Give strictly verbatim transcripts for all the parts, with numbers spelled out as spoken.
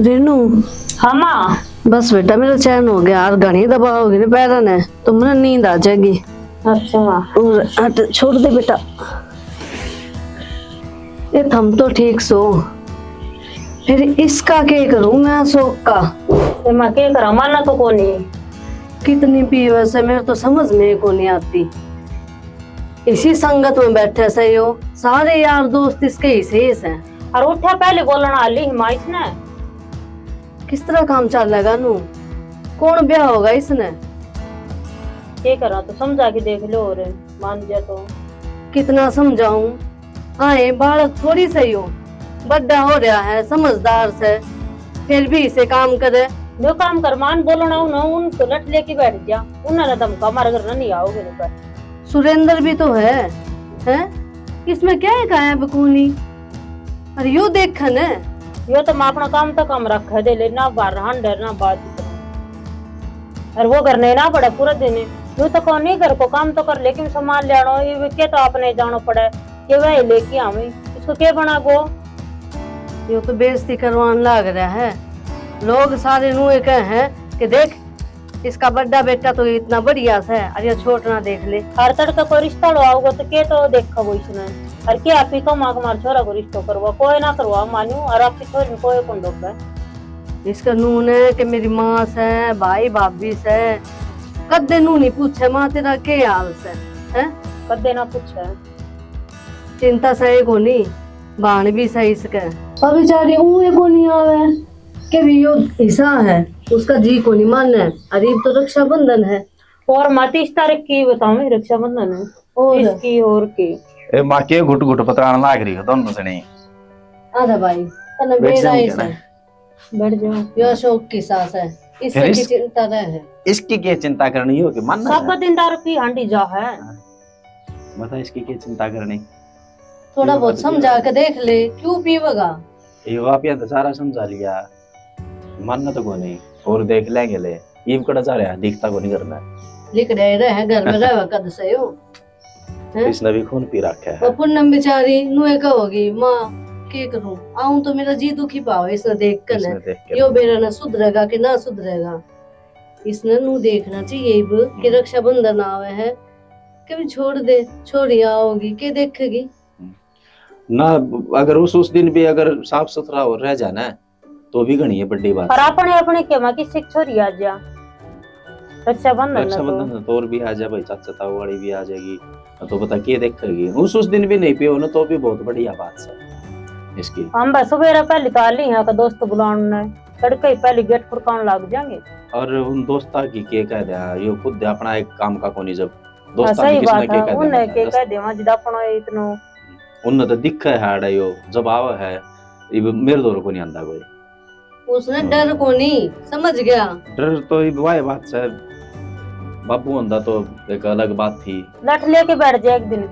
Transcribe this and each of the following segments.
रेनू। हाँ माँ। बस बेटा, मेरा चैन हो गया। और घणी दबाओगी ना पैरा ने, तो मने नींद आ जाएगी। अच्छा माँ। और हट, छोड़ दे बेटा। ये थम तो ठीक सो, फिर इसका के करूं मैं अशोक का? ये माँ के करा, माना तो कोनी। कितनी पीवे से, मेरे तो समझ में ही कोनी आती। इसी संगत में बैठे से यो, सारे यार दोस्त इसके ही शेष हैं। और उठा पहले बोलना आली हिमाइश ने। किस तरह काम चलेगा नू? कौन ब्याह होगा इसने? के करा तो समझा के देख लो और मान जा तो। कितना समझाऊं? आए बालक थोड़ी सही हो, बड़ा हो रहा है, समझदार से, फिर भी इसे काम करे। जो काम कर मान बोलना हूं ना, उनको लठ लेके बैठ जा, उन्होंने धमका मार कर नहीं आओगे ऊपर। सुरेंद्र भी तो है, हैं? इसमें क्या है गायब कोनी? अरे यो देख न। यो तो मैं अपना काम तो काम रखे दे ले, ना बाहर हांडे ना बात। और वो घर नहीं ना पड़ा पूरा दिन। यो तो कौन नहीं घर को काम तो कर, लेकिन सामान ले आनो, ये के तो आपने जानो पड़े। के वह लेके आवे, इसको के बना गो? यो तो बेइज्जती करवान लाग रहा है। लोग सारे नुए कहे हैं कि देख, इसका बड़ा बेटा तो इतना बढ़िया से, और ये छोट ना देख ले। हर तड़का कोई रिश्ता लो आओगे तो के तो देखा वो इसने, और के आप ही कमा के मार छोरा को रिश्तो करवा, कोई ना करवा मानू, और आपकी छोरी ने कोई कौन डोबे। इसका नू ने कि मेरी माँ से, भाई भाभी से, कदे नू नहीं पूछे, "माँ, तेरा के हाल से?" हैं? कदे ना पूछे। चिंता सही कोनी, भाण भी सही सके। अब बेचारी ऊए कोनी आवे, के भी यो हिस्सा है, उसका जी कोनी माने। अरे, इब तो रक्षाबंधन है। और माँ, तीस तारीख की बताऊं रक्षाबंधन है। और? इसकी और की। ए माँ, के घुट घुट पतरान लाग रही हो दोनों जने? आजा भाई, तने बैठ बेरा जाऊं ही क्या से। ना? बैठ जाओ। यो अशोक की सास है, इससे फिर की इस-, चिंता रहे है। इसकी क्या चिंता करनी हो कि मन सब है? दिन दारू पी हांडी जा है। हाँ। बता, इसकी क्या चिंता करनी? थोड़ा ये बहुत बात समझा के देख ले, क्यों पीवेगा? ये आप यहाँ तो सारा समझा लिया, मानना तो कोनी, और देख लेंगे ले। इब कड़ा जा रहा है, दिखता कोनी करना। लिख रहे रहे घर में रहे कद से हो। हैं? इसने भी खून पी रखा है। वो पूनम बेचारी नुए कहोगी, "माँ, के करूं? आऊं तो मेरा जी दुखी पावे इसने देख कर इसने ने। देख कर। यो बेरा ना सुधरेगा कि ना सुधरेगा।" इसने नू देखना चाहिए इब कि हम्म। रक्षाबंधन आवे है, कभी छोड़ दे, छोरी आओगी, के देखेगी? हम्म। ना, अगर उस, उस दिन भी अगर साफ सुथरा हो रह जाना, तो भी घणी है बड़ी बात। और अपने, अपने के माँ किसी की छोरी आ जा, रक्षाबंधन है तो। रक्षाबंधन है तो और भी आ जा भाई, चाचा ताऊ वाली भी आ जाएगी। तो बता के देखेगी, उस, उस दिन भी नहीं पियो ना, तो भी बहुत बढ़िया बात है इसकी। हम बस सुबेरे पहले तो आ ली यहाँ का दोस्त बुलाने, तड़के ही पहले गेट खड़काने लग जाएंगे। और उन दोस्ता की के कह दिया, यो खुद अपना एक काम का कोनी जब दोस्ता हाँ, सही बात है, उन्हें के कह देवा जिद अपना इतनो। उन्हें तो दिखे है आड़े यो, जब आवे है, इब मेरे दौर को नहीं आंदा कोई। उसने हम्म। डर को नहीं, समझ गया। डर तो इब वाह बात है, बाबू होंदा तो एक अलग बात थी। लठ लेके बैठ जाए एक दिन,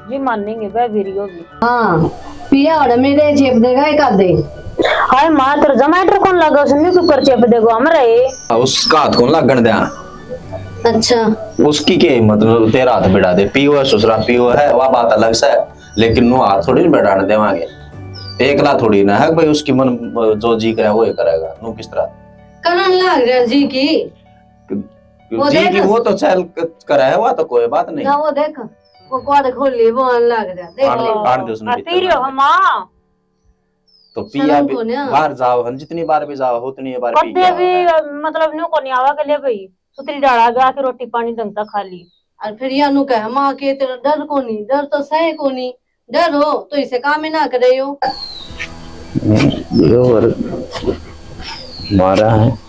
जी मानेंगे, वह भी रही होगी। हाँ, पिया होड़ा मेरे चेप देगा एक आधे। हाय माँ, तेरा जमाइटर कौन लगा, उसने क्यों कर चेप देगा, हम रहे। उसका हाथ कौन लागण दिया? अच्छा। उसकी के मतलब, तेरा हाथ बिड़ा दे, पीओ है ससुरा, पीओ है, वह बात अलग से, लेकिन नु हाथ थोड़ी ना बिड़ाने देवांगे। एकला थोड़ी ना है भाई, उसकी मन जो जी करे वो ही करेगा। नु किस तरह करण लाग रहा जी की? वो जी देख। की वो तो चल क-, करे है, वह तो कोई बात नहीं। ना वो देख, वो कुआड़ खोल ली, वो आन लाग रहा। देख काट, ले। काट दे उसने आ, भीतर तेरी मार हो दे। माँ। तो पिया शर्म भी को ना। बाहर जाओ, हम जितनी बार भी जाओ, उतनी बार पी कदे जाओ भी, है। मतलब, न्यू को नहीं आवा के ले भाई, सुतरी डाला गया के रोटी पानी ढंग से खा ली। और फिर या नु कहे, "माँ के तेरा डर को नहीं, डर तो सहे को नहीं, डर हो तो इसे काम ही ना करे हो।" ये और मारा है।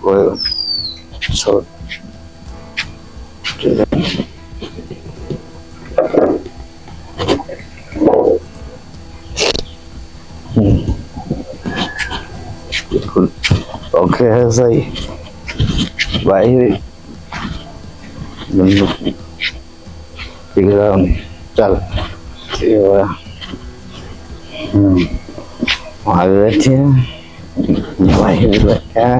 वो, so, हम्म। बिल्कुल ओके है सही भाई। बिल्कुल। ठीक है, चल। ये हो गया। हम्म। आगे बैठे हैं। भाई भी बैठा है।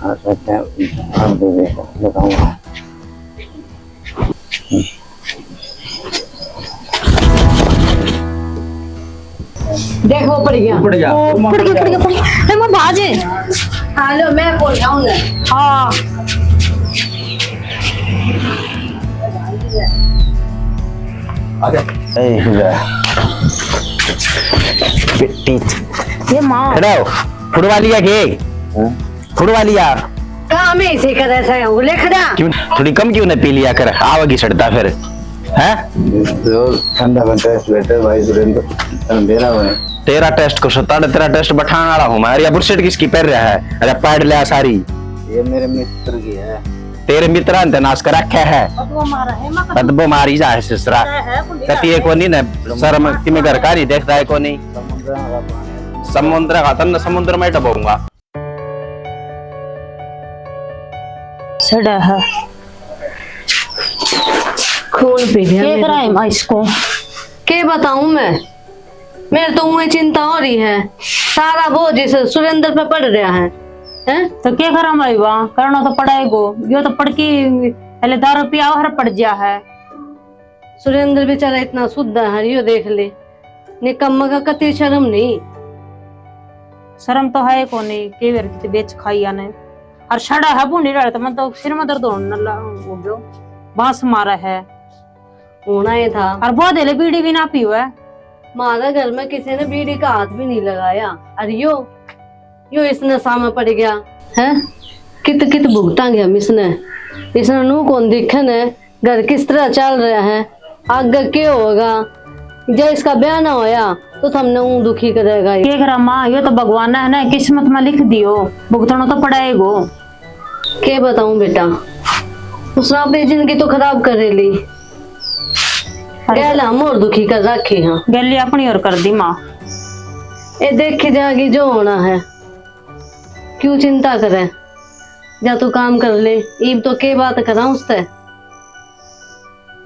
और बैठा है। और भी बैठा है। बताऊंगा। देख, वो पड़ गया। पड़ गया। ओ, पड़ गया, पड़ गया, पड़ गया। ए, मैं बाजे। हाँ, लो, मैं बोल रहा हूँ ना। हाँ। आजा। ए, इधर। बेटी। ये माँ। खड़ा हो। फुटबॉल लिया के? हाँ? फुटबॉल लिया। काम ही इसी करे से, वो लिख दा। क्यों, थोड़ी कम क्यों ना पी लिया कर, आवेगी सड़ता फिर, हैं? जो ठंडा बनता है, स्वेटर भाई सुरेंद्र, मेरा है। तेरा टेस्ट को सताड़, तेरा टेस्ट बैठाने वाला हूँ मैं। अरे, ये बुरशेट किसकी पहन रहा है? अरे, पैड ले आ सारी। ये मेरे मित्र की है। तेरे मित्र ने तो नाश कर रखा है। बदबू मारा है, मैं बदबू मारी जा है, ससुरा। है, है, बुढ़िया कती है है। कोनी ने, शर्म कि मैं घर का नहीं देखता है कोनी। समुद्र का पानी। समुद्र का तन, समुद्र में डबोऊंगा। सड़ा है। खून पी लिया के मेरा। कराए माँ इसको? के बताऊं मैं? मेरे तो उहे चिंता हो रही है, सारा बोझ इस सुरेंद्र पे पड़ रहा है। हैं? तो के करा भाई, वहाँ करना तो पड़ेगो। यो तो पड़की पहले दारू पिया हर पड़ जा है। सुरेंद्र बेचारा इतना सुद्धा है, यो देख ले, निकम्मा का कतई शर्म नहीं। शर्म तो है कोनी, के बेर की बेच खाई आने। और सड़ा है भूंडी डाल, तो मैं तो सिर में दर्द होने ला-, हो गयो। बांस मारा है। होना ही था। और बहुत हेले बीड़ी भी ना पीवे। म्हारे घर में किसी ने बीड़ी का हाथ भी नहीं लगाया। और यो, यो इस नशा में पड़ गया। हैं? कित, कित भुगतांगे हम इसने? इसने नू कौन दिखे ने? घर किस तरह चल रहा है, आगे के होगा? जब इसका ब्याह ना होया तो थमने ऊं दुखी करेगा ये। के करा माँ, यो तो भगवान ने ना किस्मत में लिख दियो, भुगतनो तो पड़ेगो। के बताऊं बेटा, उसने अपनी जिंदगी तो खराब कर ली, अरे। गैल हम और दुखी कर रखे हैं। गैली अपनी और कर दी माँ। ये देखी जाएगी जो होना है, क्यों चिंता करे, जा तू काम कर ले। इब तो के बात करा उससे,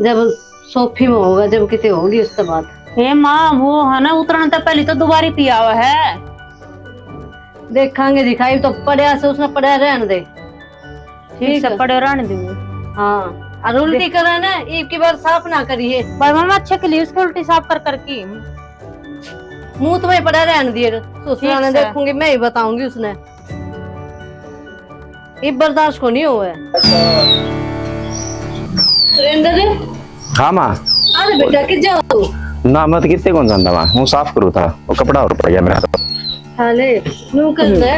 जब सोफी में होगा, जब किते होगी उससे बात। हे माँ, वो है ना, उतरण तो पहले तो दोबारी पिया हुआ है। देखांगे दिखाई तो पड़या से उसने पड़या रहन दे। ठीक ठीक से है। पड़े रहन दे। हाँ, और उल्टी देख। करे ना, इब की बार साफ ना करिए। पर मामा अच्छे के लिए उसकी उल्टी साफ कर कर की। मुंह तो मैं पड़ा रहन दिए, ससुरा ठीक ने से। देखूंगी, मैं ही बताऊंगी उसने। ये बर्दाश्त को नहीं हुआ है। सुरेंद्र। हाँ माँ। अरे बेटा, कित जाओ तू? ना, मैं तो कितने कौन जानता माँ, हूँ साफ करूँ था, वो कपड़ा और पड़ गया मेरा तो। हाले, नू कर ले।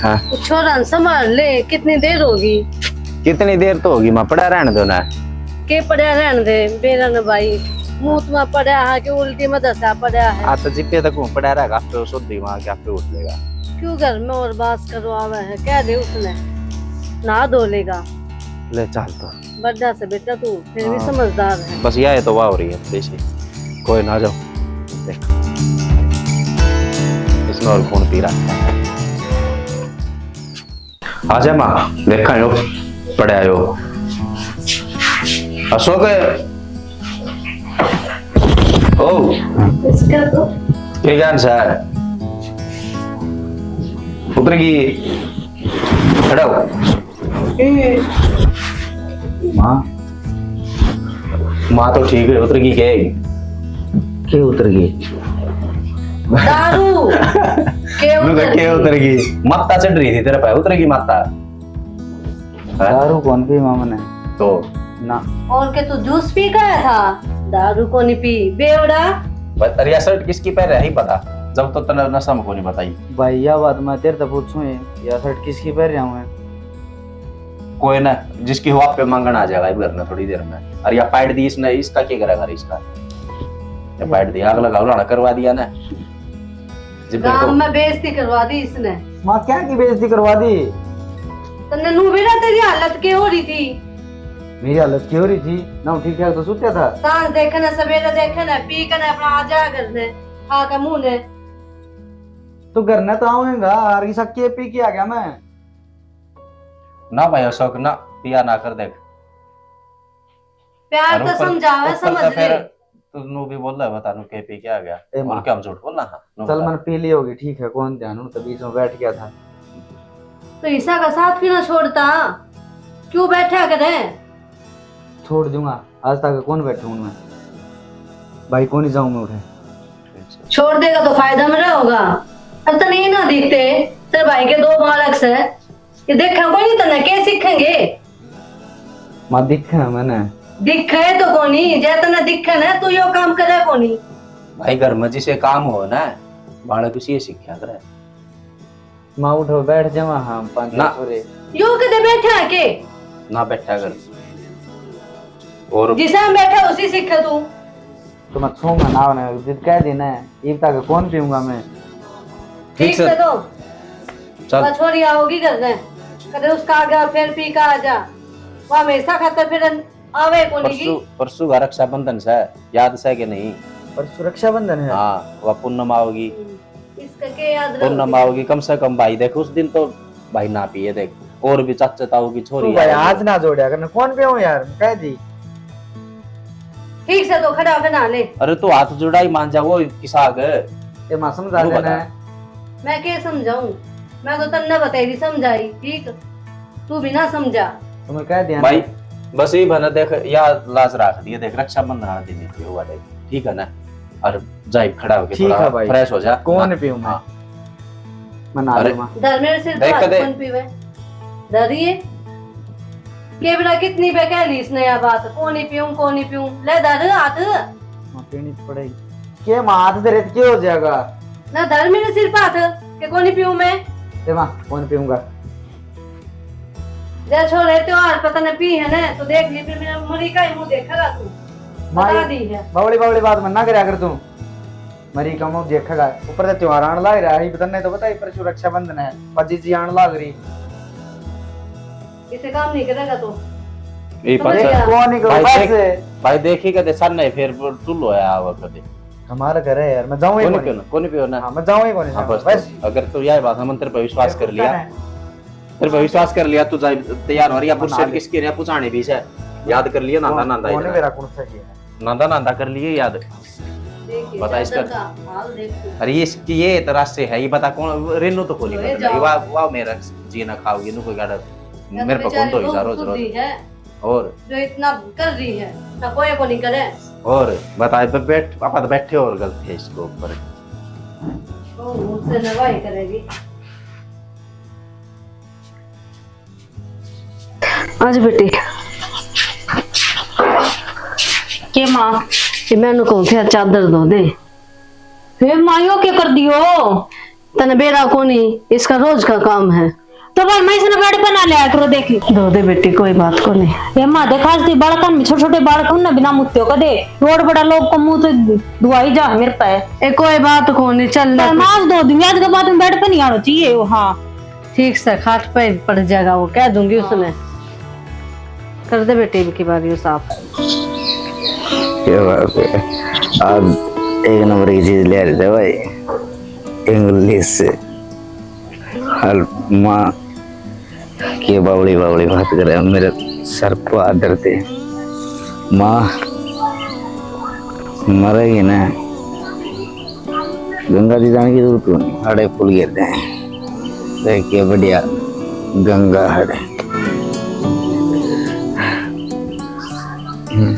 हाँ। वो छोरा ने संभाल ले, कितनी देर होगी? कितनी देर तो होगी माँ, पड़ा रहने दो ना। के पड़ा रहने दे, बेरा न भाई, मुंह में पड़ा है कि उल्टी में धसा पड़ा है। आ तो जिप्पे तक हूँ पड़ा रहेगा, आप तो शुद्ध ही वहाँ के आप पे उठ लेगा। क्यों घर में और बास करवावे है, कह दे उसने, नहा धो लेगा। ले चल तो। बड्डा से बेटा तू, फिर भी हाँ। समझदार है। बस यह है तो वाह हो रही है थोड़ी सी। कोई ना, जाओ देख, इसमें और कौन पी रहा है। आजा माँ, देखा यो पड़े आयो। अशोक, ओ। इसका तो। ये जान सा है। उतरेगी। खड़ा हो। माँ। माँ तो ठीक है, उतरेगी के? के उतरेगी? दारू। के मैं कहा, उतरेगी? के उतरेगी? मत्ता चढ़ रही थी तेरे पे, उतरेगी मत्ता? हैं? दारू कौन पी मामा ने? तो? ना। और के तू जूस पी के आया था? दारू को नहीं पी, बेवड़ा। बस, अरे यार, शर्ट किसकी पहन रहा है, ही पता। जब तो तने नशा में को नहीं बताई। भाई, यह बात मैं तेरे से पूछूं ही, यह शर्ट किसकी पहन रहा हूँ मैं? कोई ना, जिसकी हो आप पे मांगण आ जाएगा इब घर में थोड़ी देर में। और या पाइट दी इसने, इसका क्या करेगा रे इसका? या पाइट दी, आग लगा, उलाना करवा दिया ना। जिब गांव देखो। में बेइज्जती करवा दी इसने। माँ, क्या की बेइज्जती करवा दी? तन्ने नू बेरा तेरी हालत के हो रही थी? मेरी हालत के हो रही थी? ना, ठीक ठाक तो सुत्या था। सांझ देखे ना, सवेरे देखे ना, पी के ना अपना आ जाया घर ने, खा के मुंह ने। तो घर ने तो आऊंगा, आर की सक्के पी के आ गया मैं। ना भाई अशोक, ना, पिया ना कर देख। प्यार अरे तो ऊपर, समझावे, ऊपर समझ तो ले। फिर तू नू भी बोल रहा है, बता नू के पी के आ गया। ए और माँ। क्या हम झूठ बोलना? हाँ, नू चल, बता। मन पी ली होगी, ठीक है, कौन ध्यान, हूँ तो बीच में बैठ गया था। तो ईसा का साथ क्यों ना छोड़ता? क्यों बैठा करे? छोड़ दूंगा, आज तक कौन बैठा हूँ मैं? भाई, कौन ही जाऊँ मैं उठे? छोड़ देगा तो फायदा मेरा होगा। अब तने ये ना दिखते, तेरे भाई के दो बालक से, ये देखा कोई नहीं, तने के सीखेंगे? माँ, दिखे है मैंने। दिखे तो कोनी, जे तने दिखे ना, तू यो काम करे कोनी। भाई, घर में जिसे काम हो ना, बालक उसी सीखा करे। माँ, उठो, बैठ जावा हम पांच ना। छोरे। यो कदे बैठा है के? ना बैठा कर। और जिसे हम बैठा, उसी सीखे तू। तो मैं छूंगा ना उन्हें, जिद कह दी ना, इब तक कौन पीऊंगा मैं। ठीक ठीक से। से तो। चल। वो छोरी आओगी घर में, कदे उसका आ गया, फिर पी का आ जा। वो हमेशा खातर फिर आवे कोनी की। परसों, परसों का रक्षाबंधन से, याद से के नहीं? परसों रक्षाबंधन है। हाँ, वह पूनम आओगी। हम्म, इसका के याद रहे? पूनम आओगी, कम से कम भाई देख, उस दिन तो भाई ना पिए देख, और भी चाचा ताऊ की छोरी तू भाई आओगी। हाथ ना जोड़ा करने, कौन पे हूँ यार, कह दी। ठीक से तो खड़ा होके नहा ले। अरे तू हाथ जोड़ा ही मान जा, वो किसा आगे। ये माँ समझा तू देना बता। है। मैं के समझाऊं, मैं तो तन्ने बताई दी समझाई, ठीक? तू भी ना समझा। तो मैं कह दिया भाई, ना। बस ये बना देख, या लाज रख दिए, देख रक्षाबंधन वाला दिन नहीं हुआ देख, ठीक है ना? और जाइब खड़ा होके ठीक थोड़ा है भाई। फ्रेश हो जा। कौन ना पीऊं मैं? हाँ। मैं ना अरे। लूंगा। धर्मेंद्र सिर देख पर कदे। कौन पीवे? धरिए। के बेटा कितनी बे कह ली इसने या बात, कौन ही पीऊं, कौन ही पीऊं। ले धर हाथ। हाँ, पीनी पड़ेगी। के माँ हाथ धरे तो के हो जाएगा? ना धर मेरे सिर पे हाथ, के कौन ही पीऊं मैं। ए माँ, कौन पीऊंगा? जै छोरे त्योहार पै तन्नै पी है ना, तो देख ली, फिर मेरा मरी का ही मुंह देखेगा तू। बता माई, दी है। बावली बावली बात मत ना करया कर तू। मरी का मुंह देखेगा। ऊपर से त्योहार आण लाग रहा है, तन्नै तो पता ही, परसों रक्षाबंधन है, पजी जी आण लाग रही। इसे काम नहीं करेगा तो। ये समझ पता गया? कौन नहीं करो भाई, बस। देख, भाई देखी कदे सामने फिर चूल्हो है आवा कदे। हमारा घर है यार, मैं जाऊं ही कौन कोनी। पियो ना, कौन पियो ना? हाँ, मैं जाऊं ही कोनी, हाँ, जाऊं, बस, बस। अगर तू यह बात मन तेरे पे विश्वास कर लिया। तेरे पे विश्वास कर लिया, तू जा, तैयार हो रही है, बना पुरुष ले। किसके रहा, पुछाने भी से। याद कर लिया, नांदा, कौन, नांदा कौन इधर। मेरा कौन सा ये है? नांदा, नांदा कर लिए याद। देखिए, बता इसका। चादर का हाल देखो। अरे ये इसकी, ये तो रास्ते है, ये बता कौन, रेनू तो खोली लो, ये बता, जाओ। वाह, वाह, मेरा जी ना खाओगे, नू कोई गाड़ा। मेरे पे कौन तो बेचारी इधर रोज, रोज। है। और? जो इतना कर रही है, ना कोई को नहीं करे। और बताए, ब-, बैठ, पापा तो बैठे और गलत है इसके ऊपर। वो मुझसे नवाई करेगी। आज बेटी। के माँ? ये मैंने कहूँ थे चादर धो दे। हे माँ, यो के कर दियो? तने बेरा कोनी, इसका रोज का काम है। तो भाई, मैं इसने बेड पे ना लिया करो, देख। धो दे बेटी, कोई बात कोनी। ये माँ, देखा आज ती बालकन में, छोटे छोटे बालक उन्हें बिना मुत्यो का दे। रोड बड़ा लोग को मुंह तो दुआई जा मेरे पे। ए, कोई बात कोनी, चल ले। मैं आज धो दूंगी, आज के बाद में बेड पे नहीं आना चाहिए वो। हाँ। ठीक से खाट पे पड़ जाएगा वो, कह दूंगी उसने। कर दे बेटे इनकी बारी साफ। क्या बात है, आज एक नंबर की चीज ले रहे थे भाई, इंग्लिश। और माँ के बावली बावली बात करे, मेरे सर पर हाथ धरते। माँ मरेगी ना, गंगा जी जाने की जरूरत कोनी, अड़े फूल गिरते हैं। देखिए बढ़िया गंगा हड़े। हम्म।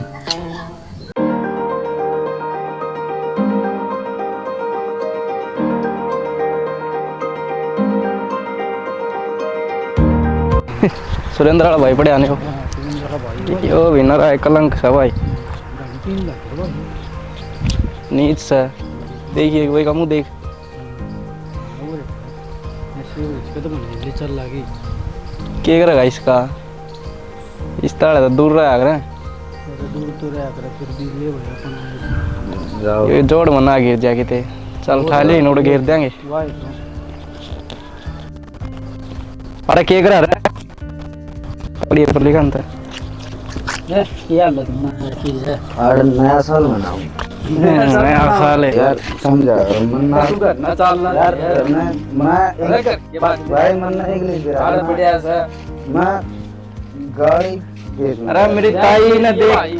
सुरेंद्र वाला भाई पड़े आने को। हाँ, सुरेंद्र वाला भाई। यो भी ना रहा है, कलंक सा भाई। घंटी नहीं लग रहा भाई। नीच सा। देखिए, एक भाई का मुंह देख। हाँ, वो है। ऐसे वो इसका तो बने ले चल लागी। के करेगा इसका? इस ताले तो दूर रहा करे। अरे दूर तो रहा करे, फिर भी ये भाई अपन जाओ। ये जोड़ मना गिर जा किते। चल, वो ठाली तो नोड़ घेर देंगे। वाह, तो। अरे के करा रे? पड़ी ऊपर लिखा अंत। ये क्या लग रहा है, की है? अरे नया साल मनाओ। नया साल है। यार समझा, मन्ना तू घर ना चाल रहा यार, है। मैं, मैं अरे कर, ये बात भाई, मन्ना इंग्लिश भी रहा अरे ना। बढ़िया सा। मैं गाड़ी भेजूंगा। अरे मेरी यार, ताई ये ने ये देख। भाई,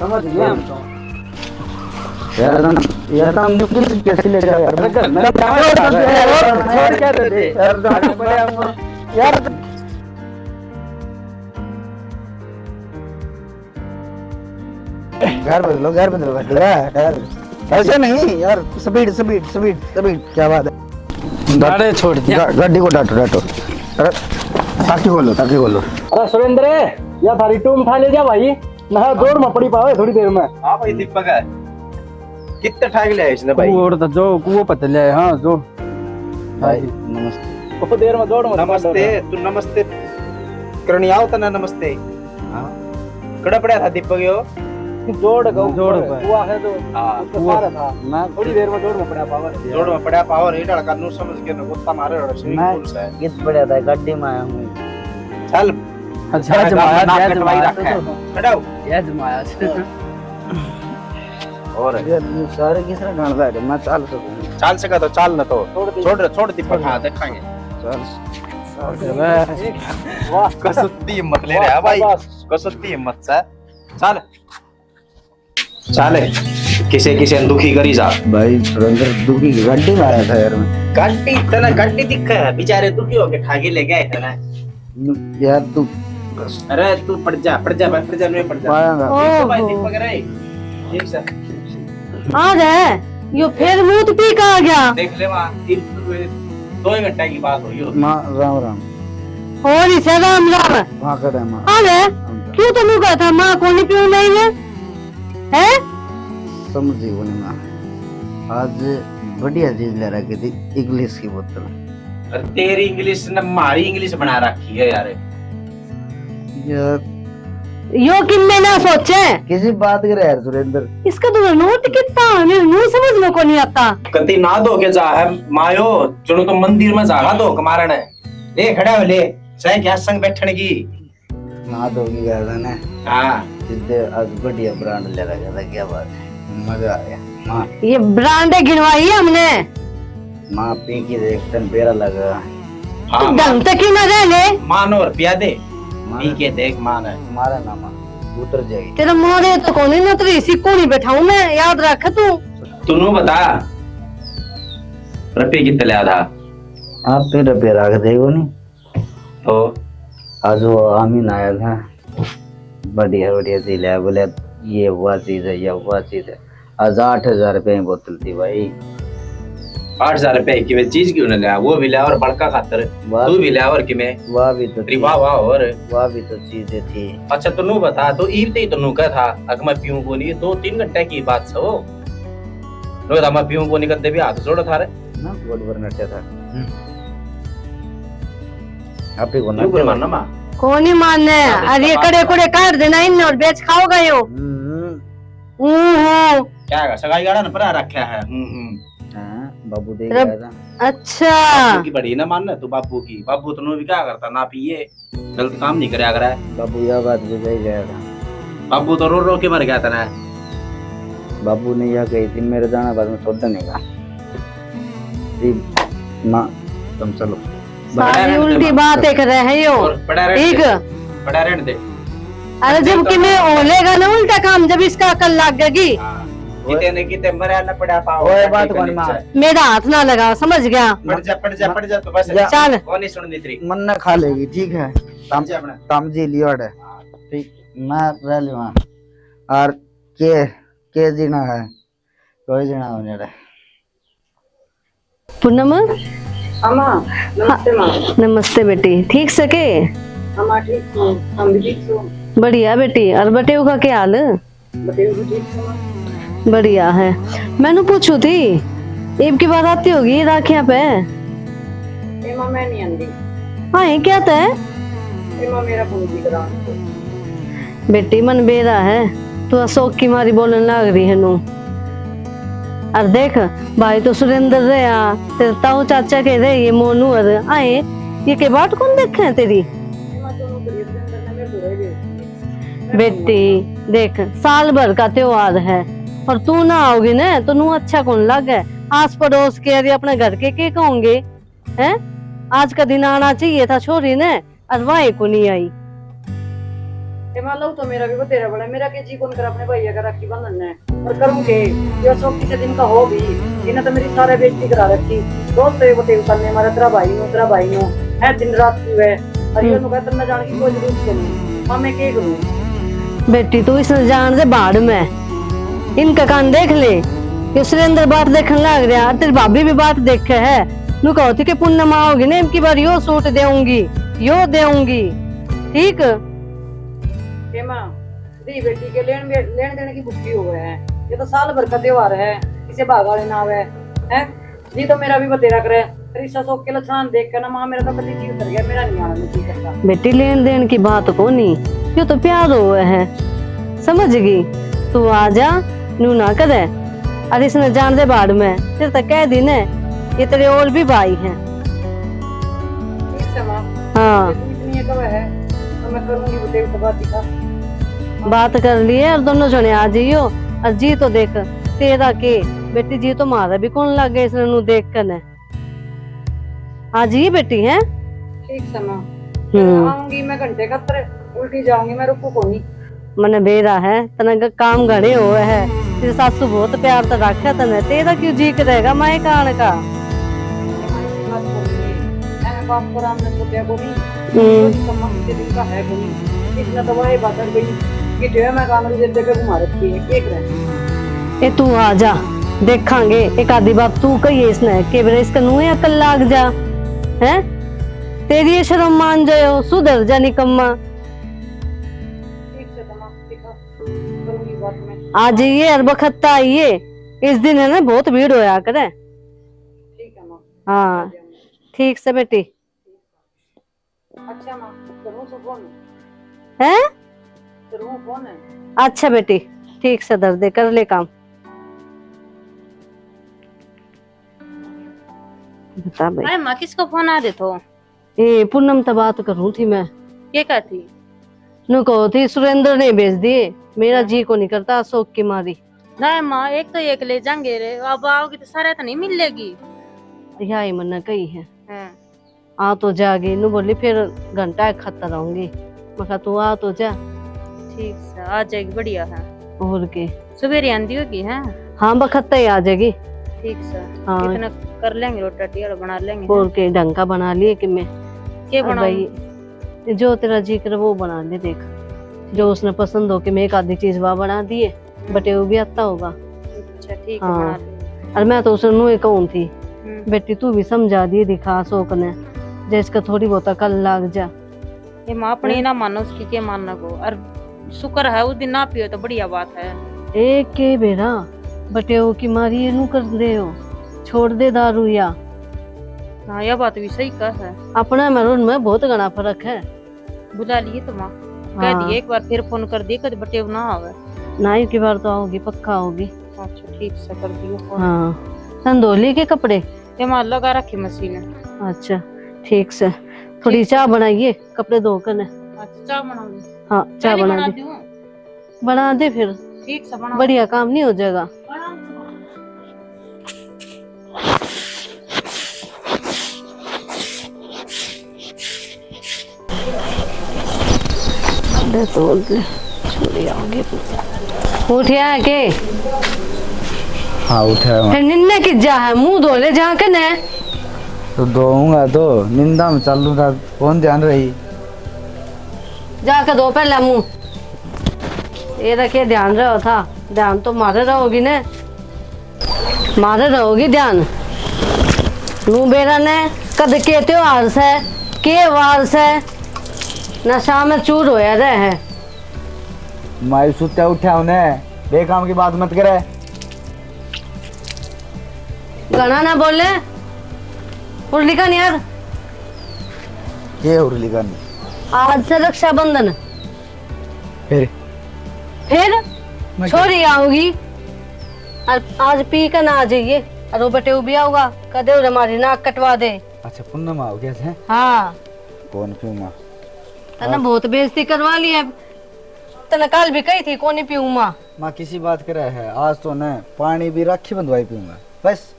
समझ गया हम तो। यार, तुम, यार, तुम क्यों किस कैसे ले जाओ यार? मैं घर में छोड़ क्या दे दे? यार, तुम, यार, घर बदलो, घर बदलो, घर, घर। ऐसे नहीं यार, स्पीड, स्पीड, स्पीड, स्पीड, क्या बात है? गाड़ी छोड़ दिया। गा-, गाड़ी को डांटो, डांटो। अरे, ताकि खोलो, ताकि खोलो। अरे सुरेंद्र, या थारी टूम ठा ले जा भाई, ना जोड़ में पड़ी पावे थोड़ी देर में। हाँ भाई दीपक है, कितने ठाक ले आए इसने भाई? कुओ तो जो, कुओ पत्ते ले आए, हाँ जो। भाई, नमस्ते। वो देर में जोड़ में नमस्ते, तू नमस्ते करनी आओ तना नमस्ते। हाँ। कड़ा पड़ा था दीपक यो? जोड़ का जोड़ ऊपर पे। कुआ है तो हाँ। उसके कुआ। सारा था। मैं थोड़ी देर में जोड़ में पड़ा पावर। जोड़ में पड़ा पावर, ये लड़का नू समझ के ना गोता मारे और swimming मैं pool से। कित पड़ा था, गाड़ी में आया हूँ। चल। अच्छा, जमाया, नाक जमाया कटवाई रखा है। तो। खड़ा हो। ये जमाया। और ये सारे किस तरह गांड बैठ, मैं चाल सकूं। चाल सका तो चाल, ना तो छोड़ दे। छोड़, छोड़ दीपक, हाँ, देखेंगे। चल। वाह। कसुती हिम्मत ले रहा है भाई, बस। कसुती हिम्मत से। चल। चल। किसे, किसे दुखी करी जा। भाई, सुरेंद्र दुखी गाड़ी में आया था यार मैं। गाड़ी, तने गाड़ी दिखा है, बेचारे दुखी होके ठाके ले गए थे ना। यार तू बस। अरे तू पड़ जा, पड़ जा भाई, पड़ जा, मैं पड़ जा। पाया ना। ठीक से भाई, ओहो। दीपक रे, ठीक से। आ रे, यो फिर मूत पी के आ गया। देख ले वहाँ, तीन, दो ही घंटा की बात हुई हो। माँ, राम राम। और इसे राम राम। वहाँ खड़ा है माँ। आ रे, राम राम। तू तो मुँह था, माँ को नहीं पीऊ नहीं है। हैं? समझ ही कोनी माँ। आज बढ़िया चीज ले रखी थी, English की बोतल। अरे तेरी English ने मारी English बना रखी है यार। यार। यो किन्ने ना सोचे। किसी बात करे यार सुरेंद्र। इसका तो नोट कितना, मेरे मुंह समझ में को नहीं आता। कति ना धो के जा है मायो, चलो तो मंदिर में जागा धो के मारण है। ले खड़ा हो ले, चाहे क्या संग बैठने की। ना धोगी गया था ना। हाँ। सीधे आज बढ़िया brand ले रखा था, क्या बात है, मजा आ गया। हाँ। ये brand गिनवाई है हमने। माँ पी के देख, तन बेरा लगा। हाँ, तू ढंग से क्यों ना रह ले? मान और पिया दे। मान। पी के देख, मान है। मारा ना माँ, उतर जाएगी। तेरा मारे तो कोनी ना, तेरी इसी कोनी बैठाऊं मैं, याद रख तू। तू नू बता, रुपये कितने लिया था? आप पे रुपये रख देगो नहीं। तो आज वो आमीन आया था, बढ़िया बढ़िया चीज है, बोले ये हुआ चीज है, ये हुआ चीज है। आज आठ हजार रुपए की बोतल थी भाई। आठ हजार रुपए की वे चीज क्यों ना लिया? वो भी लिया और बड़का खातर, वाह तू भी भी, लिया और किमे। वाह भी तो तेरी थी। वाह वाह और। वाह भी तो चीजें थी। अच्छा तू नू बता, तो ईब ते ही तो नू कहा था, अगर मैं पीऊं को नहीं, दो तीन घंटे की बात छो। नू बता, मैं पीऊं को नहीं, कदे भी हाथ जोड़ थारे। ना गोड पर नटे था। हम्म। आप ही को ना यूं कर मानना माँ। को नहीं मानने? हाँ, तो अरे इसका कड़े बात कुड़े काट देना इन और बेच खाओगा यो। हम्म। हम्म। क्या है, सगाई गाड़ा ना परा रखा है। हम्म, हम्म। हाँ, बाबू दे रब-, गया था। अच्छा। बाबू की बड़ी ना मानना तू, बाबू की। बाबू तो नू भी क्या करता, ना पिए, गलत काम नहीं करया करे। बाबू यह बात भी सही गया था। बाबू तो रो रो के मर गया था ना। बाबू ने यह कही थी, मेरे जाना बाद में छोड़ देने का। जी, माँ, तुम चलो। सारी उल्टी बात एक रह है यो। और पड़ा रहने ठीक। दे। पड़ा रहने दे। अरे जब कि मैं हो लेगा ना उल्टा काम, जब इसका अकल लग गई। हाँ। किते ने किते मरा ना पड़ा पाओ, ओए, बात कौन मार? मेरा हाथ ना लगा, समझ गया? पड़ जा, पड़ जा, पड़ जा, तो बस। चल। कौन नहीं सुननी तेरी? मन ना खा लेगी, ठीक है। ताम-, ताम जी लियो अड़े। हाँ। ठीक, मैं रह लूँ। और के, के जीना है? कोई जीना होने रे। पूनम? हाँ माँ, नमस्ते माँ। नमस्ते बेटी, ठीक से के? हाँ माँ, ठीक सो, हम भी ठीक सो। बढ़िया बेटी, और बटेऊ का क्या हाल? बटेऊ भी ठीक सो माँ। बढ़िया है। मैंने पूछू थी, ईब की बार आती होगी राखियां पे? ए माँ, मैं नहीं आंदी। हाँ, ये क्या तय? ए माँ, मेरा फोन की करा। बेटी, मन बेरा है, तू अशोक की मारी बोलन लाग रही है नू। और देख, भाई तो सुरेंद्र रहा, तेरे ताऊ चाचा के रहे ये मोनू और आए, ये के बाट कौन देखे है तेरी? बेटी, देख, साल भर का त्योहार है और तू ना आओगी ना तो नू अच्छा कौन लागे। आस पड़ोस के, अरे अपने घर के, के कहोगे, हैं? आज का दिन आना चाहिए था छोरी ने, और वाए को नहीं आई। ए माँ, लव तो मेरा भी बतेरा बड़ा, मेरा के जी कौन कर अपने भाई का राखी बांधन ने। और करूँ के, जो शौक किसी दिन का हो भी, इन्हें तो मेरी सारा बेइज्जती करा रखी। दोस्त ये बतेरे करने मारा, तेरा भाई नु, तेरा भाई नु, है दिन रात की है। और ये हम्म। नु कहता, मैं जान की कोई जरूरत नहीं। माँ, मैं के करूँ? बेटी, तू इसने जान दे भाड़ में, इनका कान देख ले, ये सुरेंद्र बाट देखने लग रहा, और तेरी भाभी भी बाट देखे है। नु कहो थी कि पूनम आओगी ना, इनकी बार यो सूट देऊंगी, यो देऊंगी, ठीक? ए माँ, दी बेटी के लेन, लेन देन की भुक्की हो गए हैं। ये तो साल भर का त्योहार है, इसे भाग वाले ना आवे, हैं? जी तो मेरा भी बतेरा करे, रिश्ता शौक के लक्षण देख के ना माँ, मेरा तो कभी जी उतर गया, मेरा नहीं आना जी करता। बेटी, लेन देन की बात कोनी, यो तो प्यार होवे है, समझ गई? तू आ जा, नू ना करे। अरे इसने जान दे भाड़ में, तेरे तक कह दी ने, ये तेरे और भी भाई हैं। ठीक है माँ। हाँ। ये तो इतनी है, कब है, तो मैं करूँगी बेटे को बात ही का। बात कर लिए और दोनों जने आ जाइयो। और जी तो देख, तेरा के बेटी, जी तो मारा भी कौन लागे इसने नू देख कर ने। आ जाइए बेटी, हैं? ठीक से माँ। हम्म। आऊंगी मैं घंटे खातर, उल्टी जाऊंगी मैं, रुकू कोनी। मने बेरा है, तने ग-, काम घणे होवे है। तेरी सासू बहुत प्यार तो राखे तने, तेरा क्यों जी करेगा मायके आने का? ऐसी बात बोल रही है। मैंने बाप को राम ने छोड़या कोनी। हम्म। कोई कम्मा किसी दिन का है कोनी। इसने तो वही बात कर गई कि जो है मैं काम में जब देखे घुमा रखी है, के करे? ए, तू आ जा, देखांगे। एक आधी बात तू कहिए इसने, के बेरा इसका नूहे अकल लाग जा, हैं? तेरी ये शर्म मान जायो, सुधर जा निकम्मा। ठीक से तमाम दिखा, करूंगी बात मैं। आ जाइए, हर बखत आइए, इस दिन है ना, बहुत भीड़ होया करे। ठीक है माँ। हाँ, आ जाऊंगी। ठीक से बेटी। अच्छा माँ, करूँ सो फोन? हैं? करूँ फोन? अच्छा बेटी, ठीक से धर दे, कर ले काम। बता भाई। अरे माँ, किसको फोन आ दे थो? ए, पूनम तो बात करूँ थी मैं। के कहती? नु कहो थी, सुरेंद्र ने भेज दिए, मेरा हाँ। जी को नहीं करता, शौक की मारी। ना माँ, एक तो एक ले जाएंगे रे, अब आओगी तो सारे तो नहीं मिलेगी। यही मन्ने कही है। हाँ। आ तो जागी, नु बोली फिर घंटा एक खत्तर आऊंगी। मैं कहा, तू आ तो जा। ठीक से, आ जाएगी, बढ़िया है। और के? सवेरे आंदी होगी, हैं? हाँ, बखत ही आ जाएगी। ठीक से। हाँ। इतना कर लेंगे, रोटा टी वाला बना लेंगे, और हैं? के, ढंग का बना लिए कि मैं। के और बनाऊं? भाई, जो तेरा जी करे वो बना ले, देख। जो उसने पसंद हो कि मैं एक आधी चीज वहाँ बना दिए। बटेऊ भी आता होगा। अच्छा, ठीक है, हाँ। बना दूंगी। और मैं तो उसे नू ही कहूँ थी, हम्म। बेटी, तू भी समझा दिए दिखा शौक ने, जे इसका थोड़ी बहुत अकल लाग जा। ये माँ अपनी हैं? ना मानो, उसकी के मानना को। और शुक्र है उस दिन ना पियो तो बढ़िया बात है। ए के बेरा, बटेऊ की मारी ये नू कर दे हो, छोड़ दे दारू या। हाँ, यह बात भी सही कहा है। अपना में और उनमें बहुत घना फर्क है। बुला लिए तो माँ। कह हाँ। दिए, एक बार फिर फोन कर दिए, कद बटेऊ ना आवे। ना, एक बार तो आओगी, पक्का आओगी। अच्छा, ठीक से कर दियो फोन। हाँ। तन धो लिए के कपड़े? ये माँ लगा रखी मशीन। अच्छा, ठीक से। थोड़ी ठीक। चाय बनाइए, कपड़े धो कर ने। अच्छा, चाय बनाऊंगी। हाँ, चाय पहले बना बना दी। दूँ। बना दे फिर। ठीक से बना। बढ़िया काम नहीं हो जाएगा। बना। दे तो दे, छोड़ी आओगे। उठिया है के? हाँ, उठा है। फिर निन्ने की जा है, मुंह धो ले जाके ने। तो धोऊंगा तो, निंदा में चालू था, कौन ध्यान रही? जाके धो पहले मुंह। ये रखे ध्यान रहो था, ध्यान तो मारे रहोगी ने। मारे रहोगी ध्यान। नू बेरा ने कद के त्योहार से, के वार से, नशा में चूर होया रहे है। माई सुत्या उठा होने, बेकाम की बात मत करे। घणा ना बोले, उर्ली का नहीं यार। के उर्ली का नहीं? आज से रक्षाबंधन। फिर? फिर? मैं क्या छोरी आओगी और आज पी के ना आ जाइए और वो बटेऊ भी आओगा, कदे उरे हमारी नाक कटवा दे। अच्छा, पूनम आओगे आज, हैं? हाँ। कौन पीऊँ माँ? तने आज बहुत बेइज्जती करवा ली है। तने कल भी कही थी, कोनी पीऊँ माँ। माँ किसी बात करे है, आज तो ने पानी भी राखी बंधवाई पीऊँगा, बस।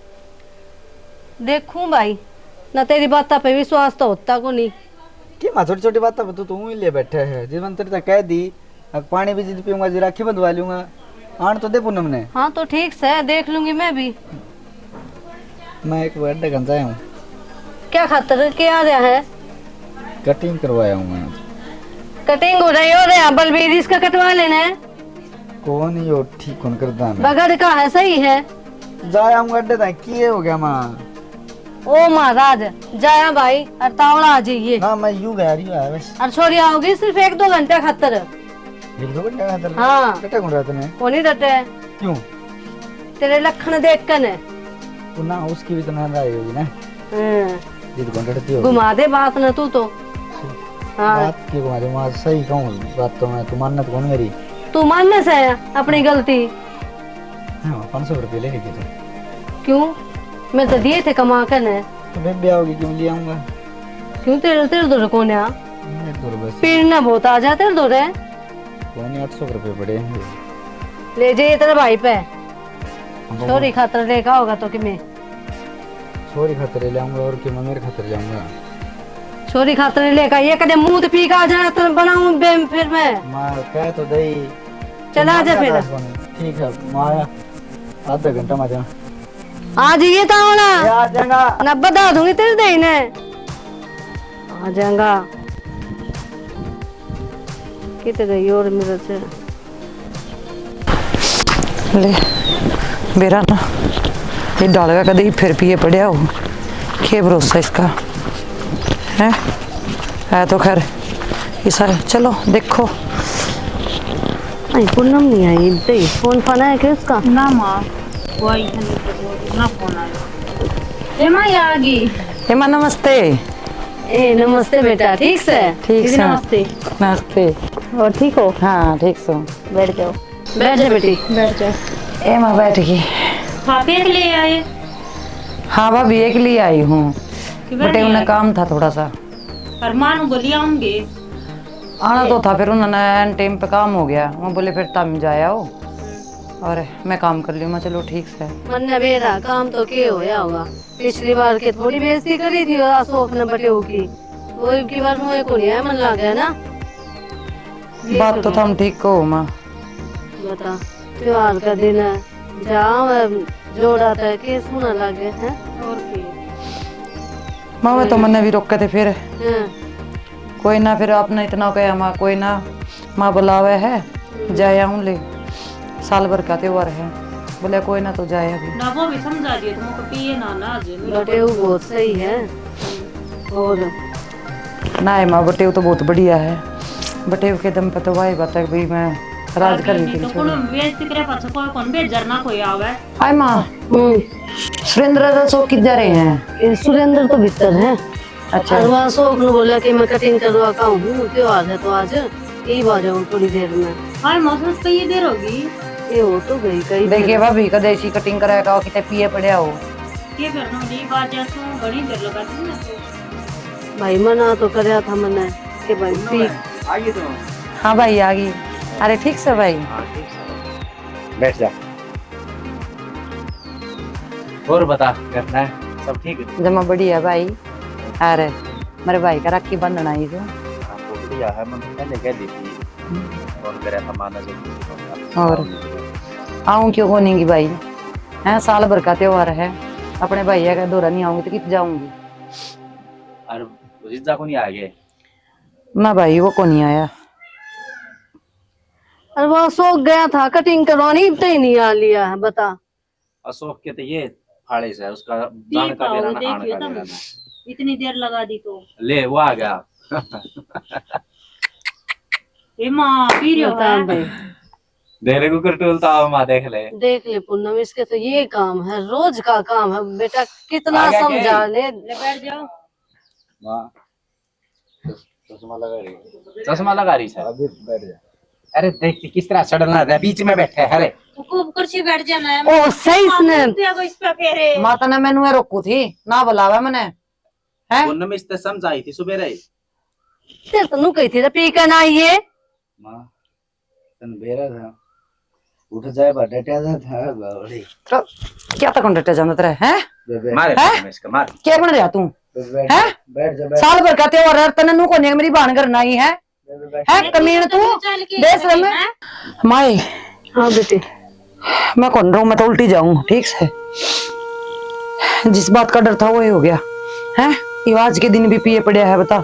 देखूं भाई, ना तेरी बातां पे विश्वास तो होता को नहीं। कि माँ छोटी छोटी बात पर तू तू ही ले बैठे है। जिस मैंने तेरे तक कह दी, अब पानी भी जिद पीऊंगा, जी राखी बंधवा लूंगा। आन तो दे पूनम ने। हाँ, तो ठीक से देख लूंगी मैं भी। मैं एक बार अड्डे गंजा हूँ। क्या खातर, क्या आ रहा है? कटिंग करवाया हूँ मैं। कटिंग हो रही हो रहा, बलबीर इसका कटवा लेना है। कौन यो ठीक कौन करदा मैं? बगड़ का है, सही है। जाया हूँ अड्डे तक, किए हो गया माँ? ओ महाराज, जाया भाई, और तावड़ा आ जाइए। ना, मैं यू गया रही है बस। और छोरी आओगी सिर्फ एक दो घंटे खातर। एक दो घंटे खातर? हाँ। डटे कौन रहते ने? वो नहीं डटे। क्यों? तेरे लक्षण देख के ने। तो ना, उसकी भी तो ना राय होगी ना। हाँ। जिद कौन डरती होगी। घुमा दे बात ना तू तो। हाँ। बात क्यों घुमा दे? मैं सही कहूँ बात तो मैं, तू मानना तो कौन मेरी? तू मानने से अपनी गलती। हाँ, पाँच सौ रुपये लेके गई तू। क्यों? मैं तो दिए थे कमा के ने। तो बेबे आओगी, क्यों ले आऊंगा? क्यों, तेरे, तेरे दौरे कौन है? मेरे दौरे बस। पीर ना बहुत आ जा तेरे दौरे। कौन है, आठ सौ रुपये पड़े हैं। ले जाइए तेरे भाई पे। अब छोरी खातर लेका होगा तो कि मैं। छोरी खातर ले आऊंगा और कि मैं मेरे खातर ले आऊंगा। छोरी खातर लेका ये कदे मुंह तो पी का आ जाना तो बनाऊं बे फिर मैं। माँ कह तो दई। चला जा फिर। ठीक है, मैं आया। आधा घंटा में आ जाना। आ जाइए तो होना। ये आ जाएगा। ना बता दूंगी तेरे दे ने। आ जाएगा। कित गई और मेरे से? ले, बेरा ना, ये डालेगा कदे ही फिर पिए पड़या हो। के भरोसा इसका, हैं? है तो खैर, इसा, चलो, देखो। आई, पूनम नहीं आई, इधर ही। फोन फान आया क्या उसका? ना माँ, वो आई है नहीं तो, ना फोन आया। ए माँ, ये आ गई। ए माँ, नमस्ते। ए, नमस्ते बेटा, ठीक से? ठीक दीदी, से। नमस्ते। नमस्ते। और ठीक हो? हाँ, ठीक से। बैठ जाओ। बैठ जा बेटी। बैठ जा। ए माँ, बैठ गई। आप एक ले आए? हाँ भाभी, एक ले आई हूँ। कि बटे, उन्हें काम था थोड़ा सा। और माँ ने बोली आऊंगे। आना तो था, फिर उन्होंने एन टाइम पे काम हो गया, वो बोले फिर तुम जाया हो और मैं काम कर लियो। मैं चलो ठीक से। मन्ने बेरा काम तो के होया होगा, पिछली बार के थोड़ी बेइज्जती करी थी अशोक ने बटेऊ की, वो इबकी बार मुँह को नहीं है, मन लग गया ना। बात तो थम ठीक कहो माँ। बता, त्योहार का दिन है, जाओ जोड़ा तक के सुना लगे हैं। और की? माँ, वे तो मन्ने भी रोके थे फिर। हाँ। कोई ना, फिर आपने इतना कहा माँ, कोई ना, माँ बुलावे है, हम्म। जाया हूँ ले, साल भर का त्योहार है। बोले कोई ना, तो जाया भी। ना, वो भी समझा दिए तुमको, पिए ना, ना आज। बटेऊ बहुत सही है। और ना है माँ, बटेऊ तो बहुत बढ़िया है। बटेऊ के दम पे तो वाही बात है भाई, मैं राज कर रही थी। तो कौन बेइज्जती करे, पाछे कोई कौन बेजर ना कोई आवे। हाय माँ। हम्म। सुरेंद्र और अशोक किधर रहे हैं? ये सुरेंद्र तो भीतर है। अच्छा। और वहाँ अशोक ने बोला कि मैं कटिंग करवा का हूँ, त्योहार है तो आज, यही आ जाऊँ थोड़ी देर में। हाय माँ, बस कई देर होगी। ये हो तो गई कई देर। देखिए भाभी, कदे ऐसी कटिंग कराया का, कितने पिए पड़े हो। के करना नहीं, बात जैसो घणी देर लगा दी ना तो। भाई, मना तो करया था मने कि भाई, पी। आ गई तो। हाँ भाई, आ गई। अरे, ठीक से भाई। हाँ, ठीक से। बैठ जा। और बता, करना है, सब ठीक है? जमा बढ़िया भाई। अरे, मेरे भाई का राखी बांधना आई जो। हाँ, तो बढ़िया है, मैंने पहले कह दी थी। हम्म। फोन करे था, माना जो। और आऊं क्यों कोनी की भाई? हैं, साल भर का त्योहार है, अपने भैया का दौरा नहीं आऊंगी तो कित जाऊंगी? और जीजा को नहीं आ गए? ना भाई, वो को नहीं आया। अरे, वो अशोक गया था कटिंग करवानी, इब तक ही नहीं आ लिया है, बता। अशोक के तो ये फाड़े से, उसका जान का बेरा ना, आने का बेरा ना। इतनी देर लगा दी तो। ले, वो आ गया। ए माँ, पी रहे हो, बता हैं? भाई। देख ले कुकर टोलता हुआ, माँ देख ले। देख ले पूनम, इसके तो ये काम है, रोज का काम है बेटा, कितना समझा ले। ले बैठ जाओ। माँ, चश्मा लगा रही है। चश्मा लगा रही है। अभी बैठ जा। अरे देख के किस तरह सड़न लग रहा है, बीच में बैठे है रे। तो खूब कुर्सी बैठ जाना है। ओ, सही इसने। इस पे फेरे। माता ने मैनू रोकू थी, ना बुलावे मने। हैं? पूनम इसने समझाई थी सुबह रे। तेरे तो नू कही थी, पी के ना आइए। माँ, तन बेरा था। उठ जाए बा, डटा जा था, बावड़ी। तो क्या तक डटा जांदा तेरा, हैं? बेबे। मारे, हैं? मैं इसका मार। क्या बन रहा तू? तो बैठ, हैं? बैठ जा, बैठ। साल भर का त्योहार है, तने नू कोनी मेरी भाण घर ना आई है। बेबे, बैठ। हैं, कमीण तू? चल के बेशरम। हैं? माए। हाँ बेटी। मैं कौन रहूं, मैं तो उल्टी जाऊं, ठीक से। जिस बात का डर था, वही हो गया। हैं? ये आज के दिन भी पिए पड़या है, बता।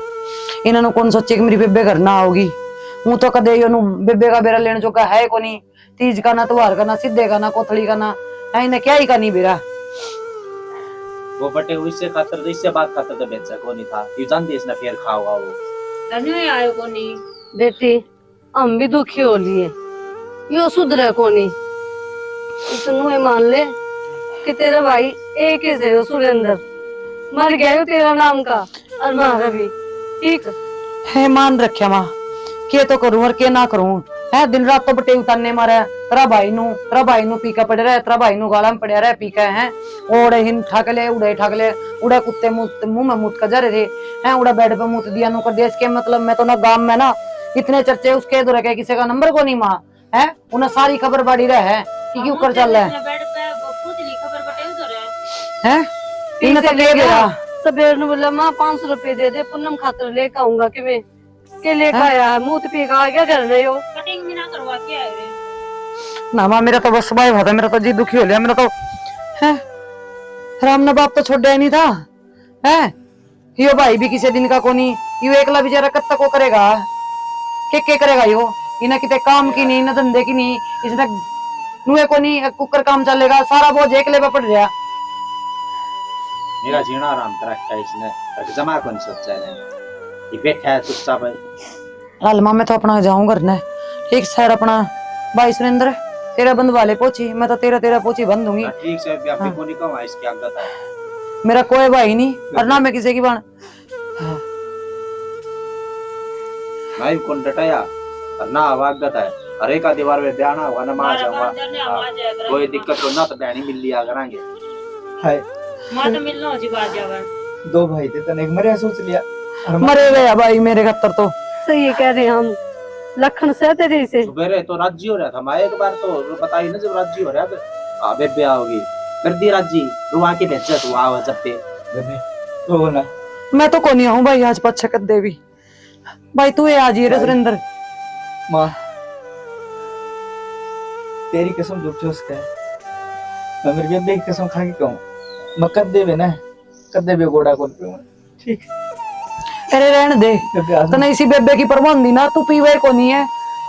इन्होंने कौन सोचे कि मेरी बेबे घर ना आओगी। हूं तो कदे यो नू बेबे का बेरा लेने जोगा है कोनी। तीज का ना, त्योहार का ना, सीधे का ना, कोथली का ना, ना इन्हें क्या ही का नहीं बेरा। वो बटे हुए इससे खातर, इससे बात खातर तो बेचा कोनी था। यू जानती इसने फिर खाओगा वो। तन्ने आयो कोनी। बेटी, हम भी दुखी हो लिए, यो सुधरे कोनी। इसनू ये मान ले कि तेरा भाई एक ही से हो सुरेंद्र, मर गया यो तेरा नाम का। और माँ रवि, ठीक। हे मान रख्या माँ, के तो करूँ और के ना करूँ। है दिन रात तो बटे उतारने मारे, तेरा भाई नू, तेरा भाई नू पी के पड़े रहे, तेरा भाई नू गाला में पड़े रहे पी के। हैं, ओड़े हिन ठक ले, उड़े ठक ले, उड़े कुत्ते मुंह, मुंह में मुत का जरे थे। हैं, उड़े बेड पे मुत दिया नू कर दिया। इसके मतलब मैं तो ना गांव में ना इतने चर्चे, उसके दो रखे किसी का नंबर को नहीं माँ। हैं, उन्हें सारी खबर बाड़ी रहे है कि क्यों कर चल रहा है। बेड पे वो पूछ ली खबर बटे उधर है। हैं, इन्हें तो ले गया। सवेर ने बोला, माँ, पाँच सौ रुपए दे दे, पूनम खातर लेके आऊंगा कि मैं के लेके हाँ? आया है, मुंह तो पी के आ गया घर में यो। कटिंग भी ना करवा के आए रे। ना माँ, मेरा तो बस भाई था, मेरा तो जी दुखी हो लिया, मेरा तो, हैं, राम ने बाप तो छोड़ा ही नहीं था, हैं, यो भाई भी किसी दिन का कोनी, यो एकला बेचारा कब तक वो करेगा, के के करेगा यो, इन्हें किते काम की नहीं, ना धंधे की नहीं, इसने नुए कोनी, कुकर काम चलेगा, सारा बोझ एकले पे पड़ रहा। मेरा जीना आराम कर रखा है इसने, पर जमा कौन सोचा है? ये बैठा है चुपचाप। हाल माँ, मैं तो अपना जाऊं घर ने। ठीक सर, अपना भाई सुरेंद्र, तेरा बंधवा ले पोची, मैं तो तेरा, तेरा पोची बंध दूंगी। हाँ, ठीक से, अभी हाँ। को नहीं कहूँ, इसकी आदत है। मेरा कोई भाई नहीं, और ना मैं किसी की बहन। हाँ। ना ही कौन डटाया, और ना आवाज डटा है। हर एक आदि बार में ब्याह ना होगा ना, माँ मारा जाऊंगा। बंदर ने हाँ, आवाज आया करा कोई करा। दिक्कत हो ना, तो बहनी मिल लिया करांगे। हाय। माँ तो मिलना हो जी, बाज जावे। दो भाई थे, तने एक मरे सोच लिया। और मरे गया भाई मेरे खातर तो। सही कह रहे हम। लखन से तेरे से। सुबेरे तो राजी हो रहा था, मैं एक बार तो बताई ना, जब राजी हो रहा था, आ बेबे आओगी, कर दी राजी, रुआ के भेजा तू, आओ जब पे। बेबे, रो ना। मैं तो कोनी आऊं भाई आज पाछे कदे भी। भाई तू ये आज ये रे भाई। सुरेंद्र। माँ, तेरी कसम झूठी हो सके। मैं मेरी बेबे की कसम खा के कहूँ, मैं कदे भी ना, कदे भी गोड़ा कौन पीऊँ। ठीक। अरे रहन दे, बेबे, आज तने इसी बेबे की परवाह नहीं ना, तू पीवे को नहीं है,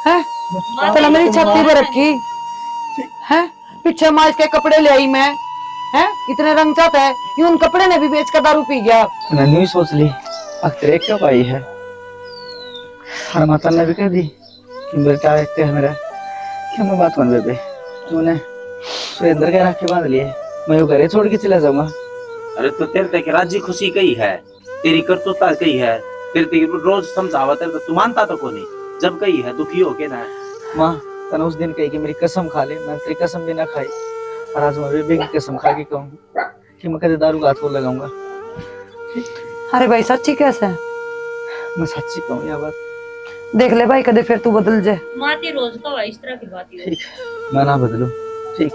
हैं? मैं तने मेरी छाती पे रखी, हैं? पीछे माँ इसके कपड़े ले आई मैं, हैं? इतने रंग चाहता है, ये उन कपड़े ने भी बेच कर दारू पी गया। मैंने यूं ही सोच ली, अब तेरे क्या भाई है? और माता ने भी कह दी कि बेटा एक है मेरा, क्या मैं बात मान बेबे, तूने सुरेंद्र के राखी बांध लिए, मैं वो घरे छोड़ के चला जाऊंगा। अरे तो तेरे तक राजी खुशी कही है, तेरी करतूता कही है, तेरे ते रोज समझावा, तेरे तो तू मानता तो कोनी। जब कही है दुखी हो के ना। माँ, तने उस दिन कही कि मेरी कसम खा ले, मैंने तेरी कसम भी ना खाई, और आज मैं बेबे की कसम खा के कहूँ कि मैं कदे दारू का हाथ को लगाऊंगा। अरे भाई, सच्ची कैसे? मैं सच्ची कहूँ यह बात। देख ले भाई, कदे फिर तू बदल जाए। माँ, ते रोज का भाई इस तरह की बात ही हो। ठीक, मैं ना बदलूं। ठीक,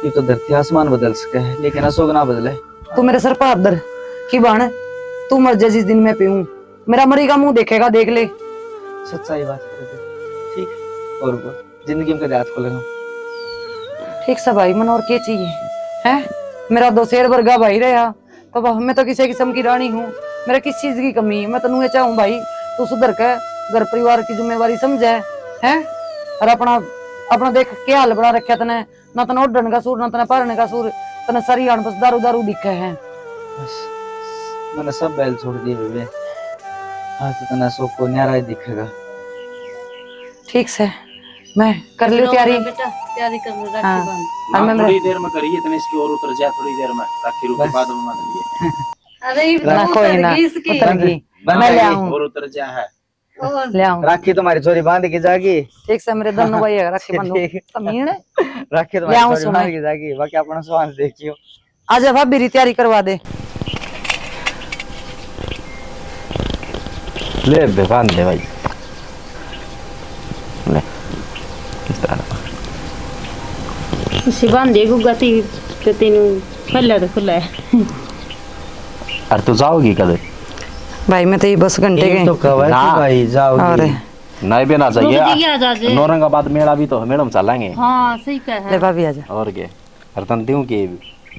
ये तो धरती आसमान बदल सके है, लेकिन अशोक ना बदले। तू मेरे सर पर हाथ धर कि बहन, तू मर जा जिस दिन मैं पीऊं, मेरा मरी का मुंह देखेगा, देख ले। सच्चाई बात कर दे। ठीक, और बोल, जिंदगी में कदे हाथ को लगाऊं। ठीक सा भाई, मन और के चाहिए हैं? मेरा दो शेर वर्गा भाई रहा, तो अब मैं तो किसी किस्म की रानी हूँ। मेरा किस चीज की कमी है? मैं तो नुए चाहूँ भाई, तू सुधर के घर परिवार की जिम्मेवारी समझे, हैं? और अपना, अपना देख के हाल बना रखा तने, ना तने ओढ़ने का सूर, ना तने पारने का सूर, तने सारी आन बस दारू दारू दिखे है। बस, मैंने सब बैल छोड़ दिए बेबे। आज तो तने अशोक को न्यारा ही दिखेगा। ठीक से, मैं कर लियो तैयारी। बेटा, तैयारी कर लो, राखी हाँ। बांध। हाँ, मैं थोड़ी देर में करिए, तने इसकी और उतर जाए, थोड़ी देर में राखी रूखी बस। बाद में बांध लिए। अरे, ना, कोई ना, उतर गई। बंध मैं ले आऊं। और उतर जा है। ले आऊं। राखी तुम्हारी छोरी बांध के जागी। ठीक से मेरे दोनों भाई है, राखी बांधो। ठीक। कमीन। राखी तुम्हारी छोरी बांध के जागी, बाकी अपना स्वान देखियो। आजा भाभी री तैयारी करवा दे। ले बे, बांध दे भाई। ले। इसी बांध दे गुग्गा ती, तो तीनों पहले तो खुला है। और तू जाओगी कद? भाई, मैं तो ये बस घंटे ये के तो कब है ना। कि भाई जाओगी? अरे। नहीं भी ना चाहिए। रुक जाइए, आ जा जे। नौरंगाबाद मेला भी तो है, मेला में चलेंगे। हाँ, सही कह ले है। भाभी, आ जा। और के? और तन दूं के?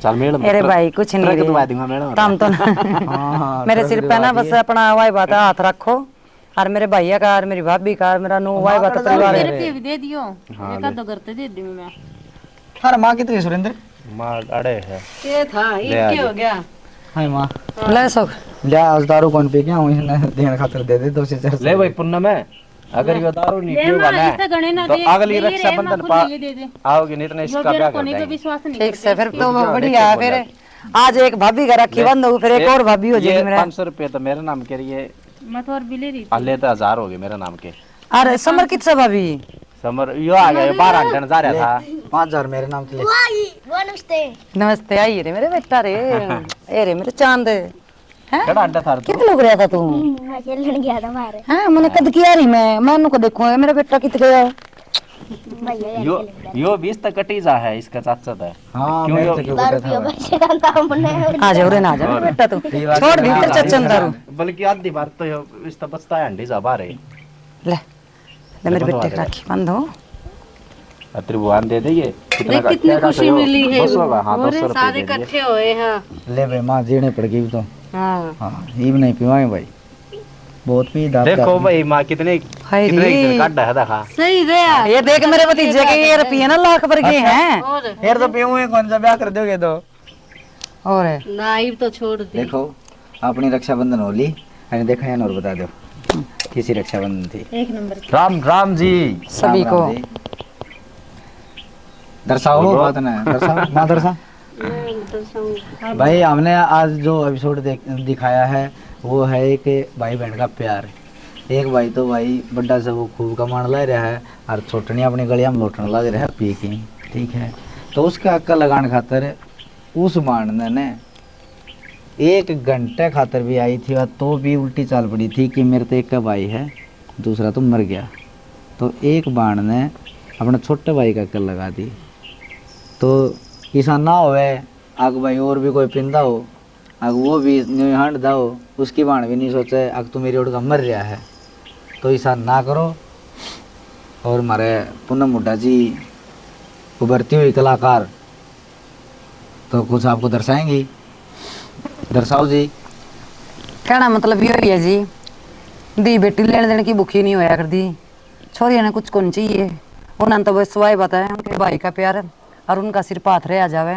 चल मेला में अरे ट्रक, भाई, कुछ नहीं ट्रक रे। दबा दूंगा मेला में। काम तो ना। हाँ, हाँ, मेरे ट्रक सिर पे दबा ना बस दिए। अपना वाई बात हाथ रखो, और मेरे भैया का और मेरी भाभी का और मेरा नू वाई बात परिवार है। मेरे पे भी दे दियो। हाँ, एक आध घर ते दे दूं मैं। थारा माँ कितनी है, सुरेंद्र? माँ अड़े है। ये था, ले ये आ क्या जा। हो गया? हाय माँ। ले सो। ले, आज दारू कौन पी के आऊँ, इसने देने खातर दे दे दो से चार सौ। ले भाई पुन्नम है, अगर यो दारू नहीं ले पीऊंगा माँ, ना, इसे गणे ना तो दे, अगली ये रे, रक्षाबंधन माँ, पा खुद ये दे दे। आओगे नहीं, इतना यो इसका बेर ब्याह को कर नहीं तो देंगे। विश्वास नहीं ठीक से, करते फिर इसके। तो वो देखो बढ़िया है, बोला। फिर आज एक भाभी का राखी ले, बंद हो, फिर एक ये, और भाभी हो जाएगी ये मेरा। पाँच सौ रुपये तो मेरे नाम के लिए, मैं तो और भी ले रही थी। आ, ले तो हजार हो गए मेरे नाम के। अरे समर कित से भाभी? समर यो आ गया, यो बाहर हंडन जा रहा था। पाँच हजार मेरे नाम के लिए। वाह, वाह, नमस्ते। नमस्ते, आई रे मेरे बेटा रे। ए रे मेरे चांद। हैं? केड़ा अंडा थार तू? कित लुक रहा था तू? मैं खेलन गया था बाहर। हाँ, मैंने कद किया रही मैं, मैं उनको देखूंगा, मेरा बेटा कित गया? भैया, यो, यो बीस तक कटी जा है, इसका चाचा था। हाँ, क्यों मेरे यो तो क्यों दारू कटा था पियो भाई? बच्चे का काम नहीं है। आ जाओ रे, ना आ जाओ और बेटा तू। ये बात छोड़ तो दी है। तेरे चाचा ने दारू। बल्कि आधी बार तो यो, इसका बचता है, अंडे जा बाहर है। ले। ले मेरे बेटे राखी बंद हो। आ, त्रिभुवन दे दे ये। कितना देख, का, कितनी क्या का खुशी मिली है। दो सौ का, हाँ, और दो सौ रुपये सारे दे दिए। इकट्ठे हुए हैं। ले बे माँ, जीने पड़ गई तो। हाँ। हाँ, ये भी नहीं पीवाएं भाई। बहुत पी दाब देखो दाब। भाई माँ, कितने, हाय कितने रे। काढ़ा है, देखा। सही रे। ये देख मेरे भतीजे के ये रुपये ना लाख भर गए हैं। और फिर तो पीऊँ कौन सा, ब्याह कर दोगे तो। और ना, इब तो छोड़ दे। देखो, अपनी रक्षाबंधन हो ली, अरे देखा यार, और बता दो, किसी रक्षाबंधन थी? एक नंबर की। राम राम जी। सभी राम राम को। जी। दर्शाओ बोलो। बात ना, दर्शाओ, ना दर्शा। मैं दर्शाऊंगी। भाई, हमने आज जो एपिसोड देख, दिखाया है, वो है एक भाई बहन का प्यार। एक भाई तो भाई बड्डा से वो खूब कमाण लग रहा है और छोटनी अपनी गलियां में लोटने लग रहा है पी के, ठीक है। तो उसका अक्कल लगाने खातर उस बाण ने ने एक घंटे खातर भी आई थी, तो भी उल्टी चाल पड़ी थी कि मेरे तो एक भाई है, दूसरा तो मर गया। तो एक बाण ने अपने छोटे भाई का अक्कल लगा दी। तो ऐसा ना होवे, आग भाई और भी कोई पिंदा हो, आग वो भी न्यू हांड दा हो, उसकी बाण भी नहीं सोचे, आग तू मेरी ओर का मर रहा है। तो ऐसा ना करो। और हमारे पूनम हुड्डा जी उभरती हुई कलाकार, तो कुछ आपको दर्शाएंगी, दर्शाओ जी। कहना मतलब यो ही है जी, दी बेटी लेन देन की भूखी नहीं होया कर दी। छोरियां ने कुछ कौन चाहिए, उन्होंने तो बस वाई बात है उनके भाई का प्यार और उनका सिर पाथ रह जावे।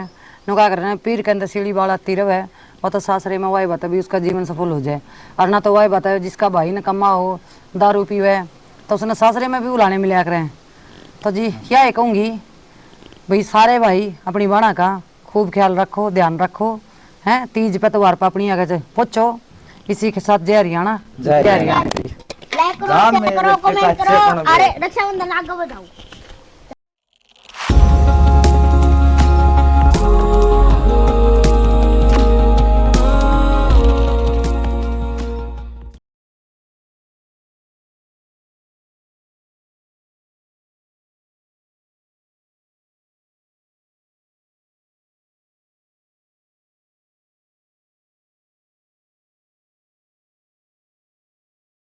नु का करना, पीर के अंदर सीढ़ी बाल आती रहे, वो तो सासरे में वाई बात है भी उसका जीवन सफल हो जाए। और ना तो वाई बात है जिसका भाई न कमा हो, दारू पीवे, तो उसने सासरे में भी उलाने मिला करें। तो जी क्या ही कहूँगी भाई, सारे भाई अपनी बाणा का खूब ख्याल रखो, ध्यान रखो, हैं? तीज पे त्योहार पे अपनी आगे से पहुंचो। इसी के साथ जय हरियाणा, जय जय हरियाणा। हरियाणा। Like करो, share करो, comment करो, अरे रक्षाबंधन आगे बढ़ाओ।